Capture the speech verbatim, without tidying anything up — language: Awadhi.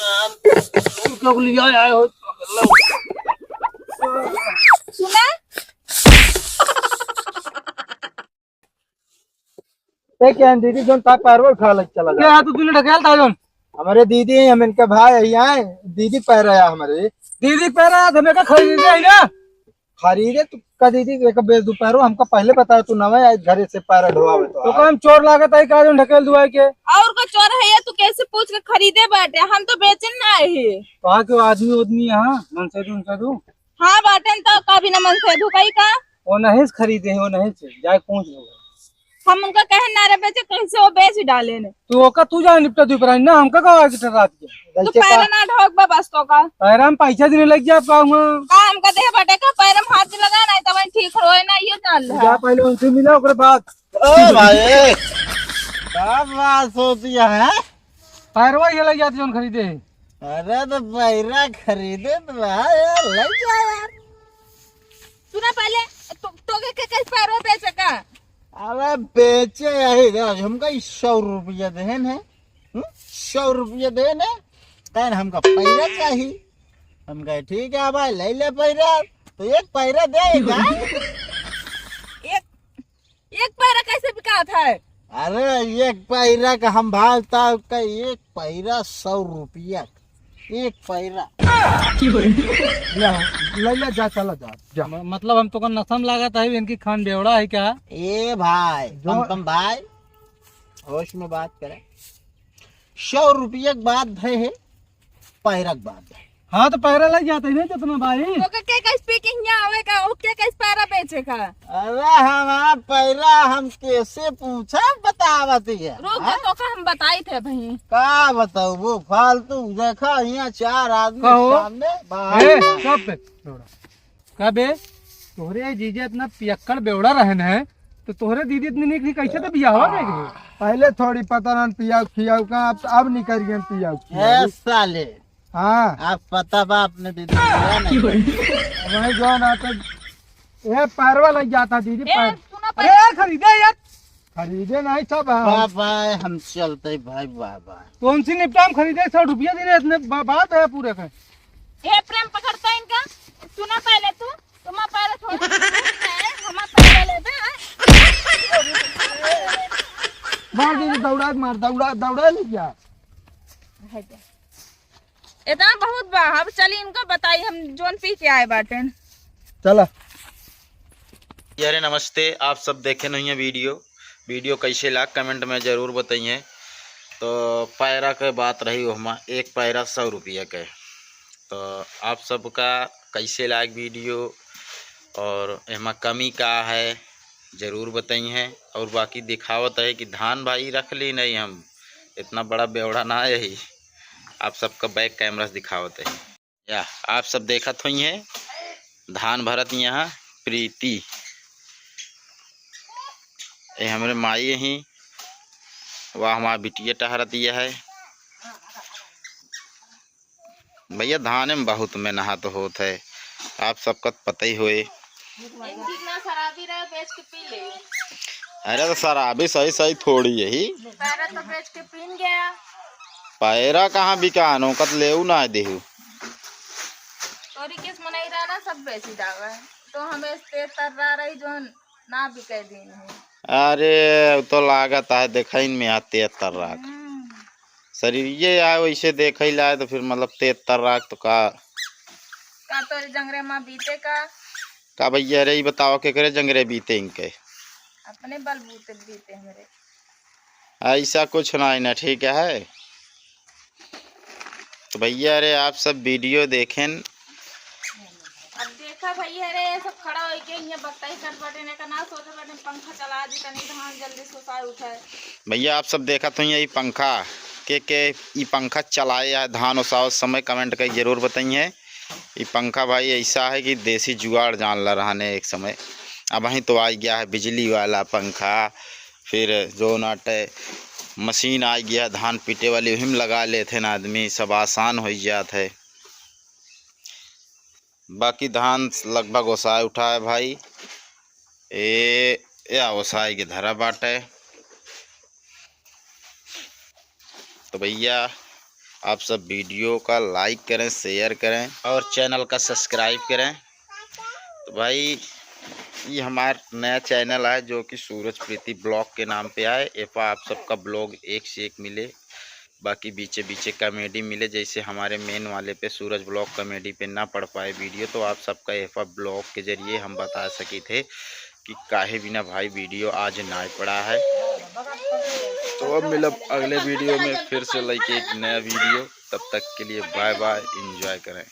तू क्या लिया आए हो? सुना? ए, क्या है दीदी, जोन ता पैरवा उठा लग चला क्या जा। है तू, तूने ढकेल था जोन? हमारे दीदी हैं, हम इनके भाई हैं, यहाँ हैं। दीदी पैर आया हमारे। दीदी पैर आया, हमें का खरीदे है ना? खरीदे तू का दीदी, एक बेच दू पैरवा, हमका पहले बताया, तू नवे आए घरे से पैर ढोआवे तो तो आज। काम चोर लागत है का जोन ढकेल दुआई के? और को चोर है ये, तू कैसे पूछ के खरीदे बाटे? हम तो बेचन ना है। तो हाँ, क्यों आदमी उदमी यहाँ, मनसेधू उनसेधू? हाँ, बाटेन तो का बिना मनसेधू कई का? वो नहीं से खरीदे हैं, वो नहीं से, जाए पूछ लो। हम उनका कहे ना रे बेचे, कैसे वो बेच डाले ने। तू ओका तू जा निपटा दू प्राणी ना, हमका का आगे टर्रा दिया। तो पैरा ना ढोक बा बस तो का। पैरा हम पैसा देने लग जा पाऊंगा। का हमका देह बाटे का, पैरा में हाथ लगा ना, तब ठीक होए ना, ये जान ले। जा पहले उनसे मिला, ओकरे बाद। ओ भाई, का बात होती है? पैरवा ये लग जाते जोन खरीदे। अरे तो पैरा खरीदे तो भाई यार, ले जा यार। सुना पहले, तो, तो के, के, के पैरवा बेचे का? अरे बेचे यही रे, हमका ई सौ रुपया देहन है, हम्म? सौ रुपया देहन है, कहन हमका पैरा चाही। हम कहे ठीक है भाई, ले ले पैरा, तो एक पैरा दे का? एक, एक पैरा कैसे बिकात है? अरे एक पैरा का हम भाव ता का, एक पैरा सौ रुपया, एक पैरा। ले, ले, ले, जा, चला जा, जा। म-, मतलब हम तो का नशा में लागत है, इनकी खान बेवड़ा है क्या? ए भाई, जो पम पम भाई, होश में बात करे। सौ रुपया के बाद है, है, पैरा के बाद है। हाँ, तो पैरा लग जाते हैं ना जितना भाई। तो के, के, के speaking यहाँ आवे का, वो के, के पैरा बेचे का? अरे हमारा पैरा हम कैसे पूछा बतावत है। रुक जा, हाँ? तो का हम बताई थे भाई। का बताओ, वो फालतू देखा, यहाँ चार आदमी कहो। सामने बाहर ए, ना। चुप बे, बेवड़ा। का बे, तोहरे जीजा इतना पियक्कड़ बेवड़ा रहन है, तो तोहरे दीदी इतनी नीक नीक कैसे तो बियाह हो गए? पहले थोड़ी पता रहन पियाऊ खियाऊ का, अब, अब निकल गए पियाऊ ए खियाऊ। साले, हाँ। आप पता बा अपने दीदी को, नहीं? वही जो ना तो, ए, पैरवा लग जाता दीदी, ए, पैर। सुना अरे पैर। यार, खरीदे यार। खरीदे नहीं सब हम। बाय बाय, हम चलते भाई, बाय बाय। कौन सी निपटा हम खरीदे, सौ रुपया दे रहे इतने बा-, बात है पूरे का। ए प्रेम पकड़ता इनका, सुना पहले तू, तुम पहले छोड़, हम पहले लेते हैं। मार दीदी, दौड़ा के मार, दौड़ा, दौड़ा ले जा। इतना बहुत बा। अब चली इनको बताई हम जोन पी के आए बाटेन। चला। यारे नमस्ते, आप सब देखे नहीं है वीडियो। वीडियो कैसे लाग कमेंट में जरूर बताइए। तो पैरा के बात रही ओहमा, एक पैरा सौ रुपया के। तो आप सबका कैसे लाग वीडियो और एमा कमी का है जरूर बताइए। और बाकी दिखावत है कि धान भाई रख ली नहीं हम, इतना बड़ा बेवड़ा ना है यही। आप सबका बैक कैमरा से दिखावत है। या आप सब देखत होइहैं, धान भरत यहाँ प्रीति, ये हमरे माई ही, वह हमार बिटिया टहरत यह है। भैया, धाने में बहुत मेहनत होत है, आप सबका त पता ही होए। इनकी ना शराबी रहे, बेच के पी ले। अरे तो शराबी सही सही थोड़ी यही। पैरा तो बेच के पीन गया। पैरा कहाँ बिकान हो, कत लेऊ ना देहू। तोरी किस मनई रहा ना, सब बेची जावे। तो हमें तेज तर्रा रही जो ना बिके दिन है। अरे, उ तो लागत है, देखइन में आ तेज तर्रा। हम्म। शरीर ये आए वैसे देखै लाए तो फिर मतलब तेज तर्राक तो का। का तोरे जंगरे माँ बीते का? का भैया रे, ई बताओ केकरे जंगरे बीते इनके? अपने बलबूते बीते हमरे। ऐसा कुछ ना है ना, ठीक है। तो भैया रे, आप सब वीडियो देखें। अब देखा भैया रे, सब खड़ा होइके इहाँ बकताई करत बाटे, ने का ना सोचत बाटे, पंखा चला दी, तनी धान जल्दी से ओसाए उठाए। भैया, आप सब देखत होइहैं ई पंखा, के, के ई पंखा चलाए या धान ओसावत समय comment कइ जरूर बताइहैं। ई पंखा भाई ऐसा है कि देसी जुगाड़ जान ला रहने एक समय, अबहीं तो आ गया है बिजली वाला पंखा, फिर जो नाटे मशीन आ गया है धान पीटे वाली, वही में लगा लेत हैं ना आदमी, सब आसान होइ जात है। बाकी धान लगभग ओसाए उठाए भाई। ए, या ओसाए के धरा बाटे। तो भैया, आप सब video का like करें, share करें और channel का subscribe करें। तो भाई, ये हमार नया channel है जो कि सूरज प्रीति vlog के नाम पे आए। एपा आप सबका vlog एक से एक मिले, बाकी बीचे बीचे comedy मिले। जैसे हमारे main वाले पे सूरज vlog comedy पे ना पड़ पाए video, तो आप सबका एपा vlog के जरिए हम बता सकी थे कि काहे बिना भाई video आज ना पड़ा है। तो अब मिलब अगले video में फिर से लेके एक नया video। तब तक के लिए bye bye, enjoy करें।